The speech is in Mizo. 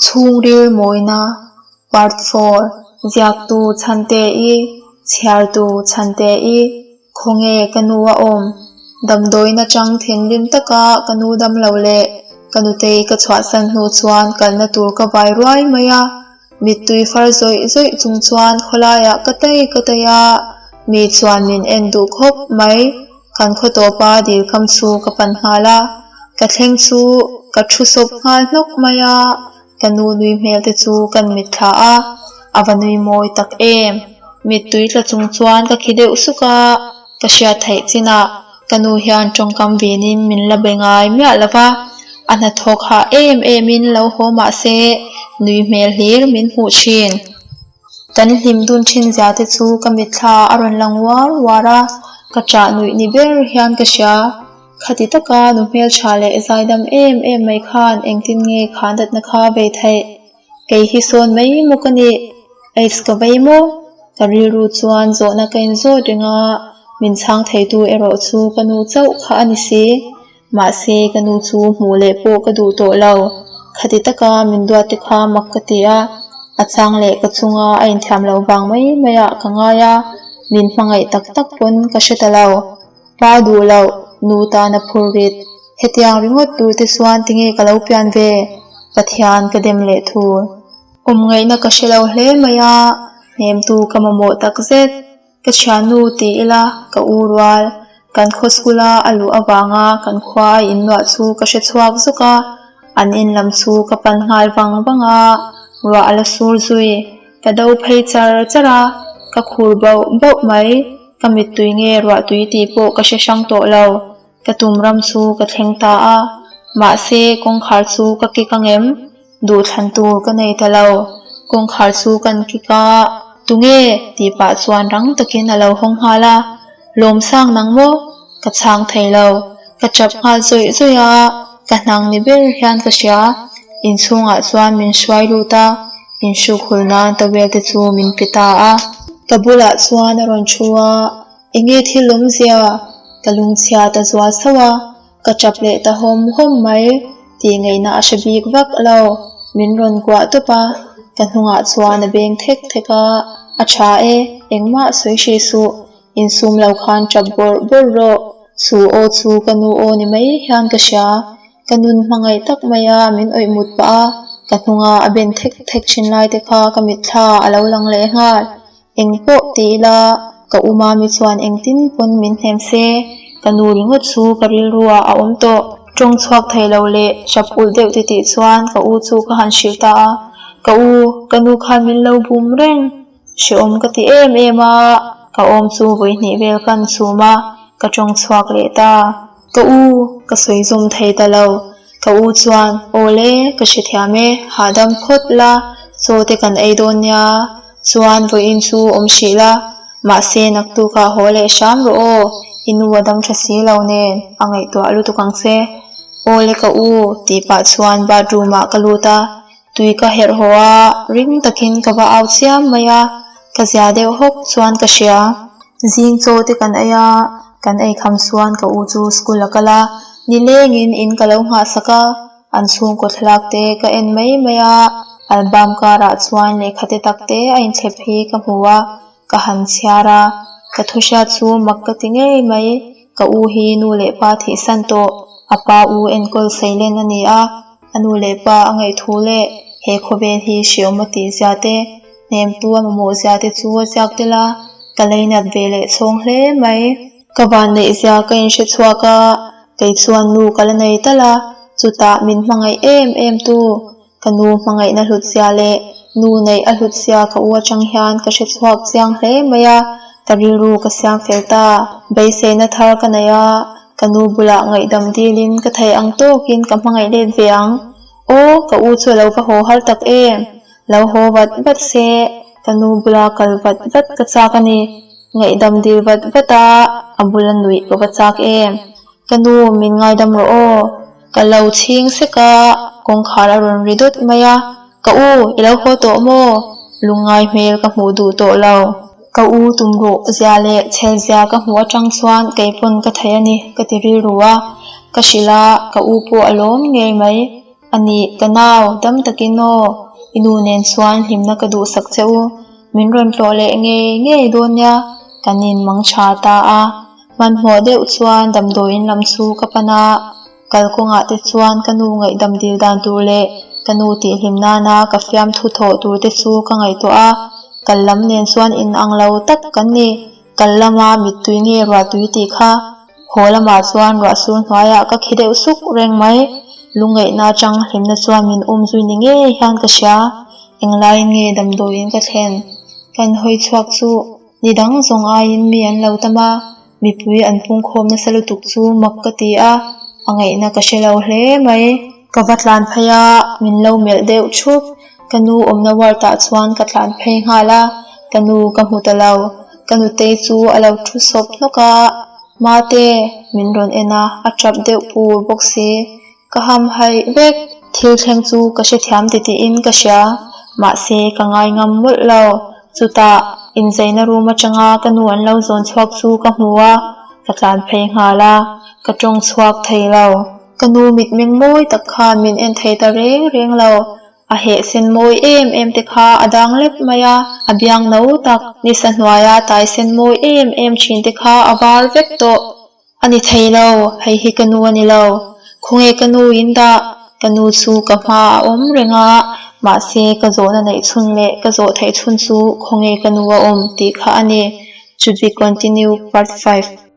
Chhungril mawina Part 4 Ziaktu Chhante-i Chhiartu Chhante-i Khawnge ka nu a awm? Damdawiin atang thinrim taka ka nu dam lo leh ka nutei ka chhuahsan hnu chuan kalna tur ka vai ruai mai a. Mittui far zawih zawih chung chuan khawlaiah ka tai ka tai a, mi chuan min en duh khawp mai. Kan khaw tawpa dil kam chu ka pan nghal a, ka thleng chu ka thu sawp nghal hnawk mai a, ka nu nui hmel te chu kan mitthla a, a va nui mawi tak em. Mittui tla chung chuan ka khi deuh suk a, ka hriat theih chinah ka nu hian tawngkam vinin min la be ngai miah lo va, a hnathawk hah em emin lo haw mah se nui hmel hlir min hmuh thin. Kan hlim dun thin zia te chu ka mitthla a rawn lang uar uar a, ka ṭah nuih ni ber hian ka hria. Khati taka nu hmelṭha leh zaidam em em mai khan engtin nge khan datna kha vei theih? Kei hi sawn mai maw ka nih? Aids ka vei maw? Ka rilru chuan zawhna ka inzawt reng a, min chhang theitu erawh chu ka nu chauh kha a ni si. Mahse, ka nu chu hmuh leh pawh ka duh tawh lo. Khati taka min duat te kha mak ka ti a, a chang leh ka chunga a inthiam loh vang mai maiah ka ngai a, min hmangaih tak tak pawn ka hre ta lo. Pa duh loh, nu tan a phur rit. Hetiang ringawt tur te chuan tinge ka lo pian ve? Pathian ka dem leh thur. Awmngaihna ka hre lo hle mai a, hnemtu ka mamawh takzet. Ka thiannu ti ila ka u rual. Kan khaw school a a luh avanga kan khua a inluah chu ka hre chhuak zuk a, an in lam chu ka pan nghal vang vang a, ruah a la sur zui. Ka do phei char char a, ka khur bauh bauh mai. Ka mittui nge ruah tui tih pawh ka hre hrang tawh lo. Ka tum ram chu ka thleng ta a, mahse kawngkhar chu ka kik angem? Duhthlan tur ka nei ta lo. Kawngkhar chu kan kik a, Tunge? tih pah chuan rang takin a lo hawng nghal a, Lawmsang nang maw? Ka chhang thei lo. Ka tap nghal zawih zawih a, ka hnang ni ber hian ka hria. Inchhungah chuan min hruai lut a, inhruk hul nan towel te chu min pe ta a. Ka bulah chuan a rawn thu a, Enge thil awmzia? Ka lungchhia ta zual sauh a, ka tap leh ta hawm hawm mai tih ngaihna a hre bik vak lo. Min rawn kuah tawp a, ka hnungah chuan a beng thek thek a, A tha e, engmah sawi hrih suh, insum lo khan tap bawrh bawrh rawh, chu aw chu ka nu aw ni mai hian ka hria. Ka nun hmangaih tak maia min awih mut pah a, ka hnunga a ben thek thek thin lai te kha ka mitthla a lo lang leh nghal. Eng pawh ti ila, ka u Mami chuan engtin pawn min hnem se, ka nu ringawt chu ka rilru ah a awm tawh. Tawng chhuak thei lo leh hrap ulh deuh ti tih chuan ka u chu ka han hrilh ta a, Ka u, ka nu khan min lo bum reng, hrehawm ka ti em em a, ka awm chu vawi hnih vel kan chhum a, ka tawng chhuak leh ta. Ka u, ka sawi zawm thei ta lo. Ka u chuan, Awle, ka hrethiam e, hahdam phawt la, chaw te kan ei dawn nia. Chuan vawiin chu awm hrih la, mahse naktukah haw leh hram rawh aw, i nu a dam tha si lo nen, a ngaihtuah lutuk ang che. Awle ka u, tih pah chuan bathroom ah ka lut a, tui ka herh haw a, ring takin ka va au chiam mai a, ka zia deuh hawk chuan ka hria. Zing chaw te kan ei a, kan ei kham chuan ka u chu school a kal a, nilengin in ka lo nghahsak a, An chhungkaw thlalak te ka en mai mai a, album karah chuan lehkha te tak te a inthlep hi ka hmu a, ka han chhiar a, ka thu hriat chu mak ka ti ngei mai, ka u hi nu leh pa thihsan tawh, a pa u enkawl seilen a ni a, a nu leh pa a ngaih thu leh he khawvel hi hriawm a tih zia te, hnemtu a mamawh zia te chu a ziak tel a, ka leinat ve leh chhawng hle mai. Ka vanneih zia ka inhre chhuak a, kei chuan nu ka la nei tal a, chutah min hmangaih em em tu, ka nu hmangaihna hlut zia leh nu neih a hlut zia ka u atang hian ka hre chhuak chiang hle mai a, ka rilru ka siam fel ta. Beiseina thar ka nei a, ka nu bulah ngaihdam dilin ka thei ang tawkin ka hmangaih let ve ang. Aw, ka u chu a lo va haw har tak em? Lo haw vat vat se, ka nu bula kal vat vat ka chak a ni. Ngaihdam dil vat vat a, a bula nuih ka va chak em? Ka nu, min ngaidam rawh aw. Ka lo chhing sek a, kawngkhar a rawn ri dawt mai a. Ka u, i lo haw tawh maw? Lungngai hmel ka hmuh duh tawh lo. Ka u tumruh zia leh chhel zia ka hmuh atang chuan keipawn ka thei a ni, ka ti rilru a. Ka hrilh a, ka u pawh a lawm ngei mai. A nih, ka nau, dam takin aw, i nu nen chuan hlimna ka duhsak che u. Min rawn tlawh leh ngei ngei dawn nia, kan inmang tha ta a. Hmanhmawh deuh chuan damdawiin lam chu ka pan a, kalkawngah te chuan ka nu ngaihdam dil dan tur leh ka nu tihhlim nana ka fiamthu thawh tur te chu ka ngaihtuah a, kal lam nen chuan inang lo tak kan ni. Kal lama mittui nge ruahtui tih kha haw lamah chuan ruahsur hnuaiah ka khi deuh suk reng mai. Lungngaihna atang hlimna chuan min um zui ni ngei hian ka hria. Englaiin nge damdawiin ka thlen? Kan hawi chhuak chu ni dang zawng aiin mi an lo tam a, mipui an pungkhawm nasa lutuk chu mak ka ti a, a ngaihna ka hre lo hle mai. Ka va tlan phei a, min lo melh deuh thup. Ka nu awmna ward ah chuan ka tlan phei nghal a, ka nu ka hmu ta lo. Ka nutei chu a lo thu sawp hnawk a, Mate, min rawn en a, a tap deuh pur bawk si. Ka ham haih vek. Thil thleng chu ka hrethiam titihin ka hria, mahse ka ngai ngam mawlh lo. Chutah, inzaina room atanga ka nu an lo zawn chhuak chu ka hmu a, ka tlan phei nghal a, ka tawng chhuak thei lo. Ka nu mitmeng mawi tak khan min en thei ta reng reng lo. A heh sen mawi em em te kha a dang lep mai a, a biang no tak nisa hnuaia tai sen mawi em em thin te kha a var vek tawh. A ni thei lo, hei hi ka nu a ni lo. Khawnge ka nu in dah? Ka nu chu ka hma a awm reng a, mahse ka zawhna neih chhun leh ka zawh theih chhun chu khawnge ka nu a awm tih kha a ni. To be continue part 5.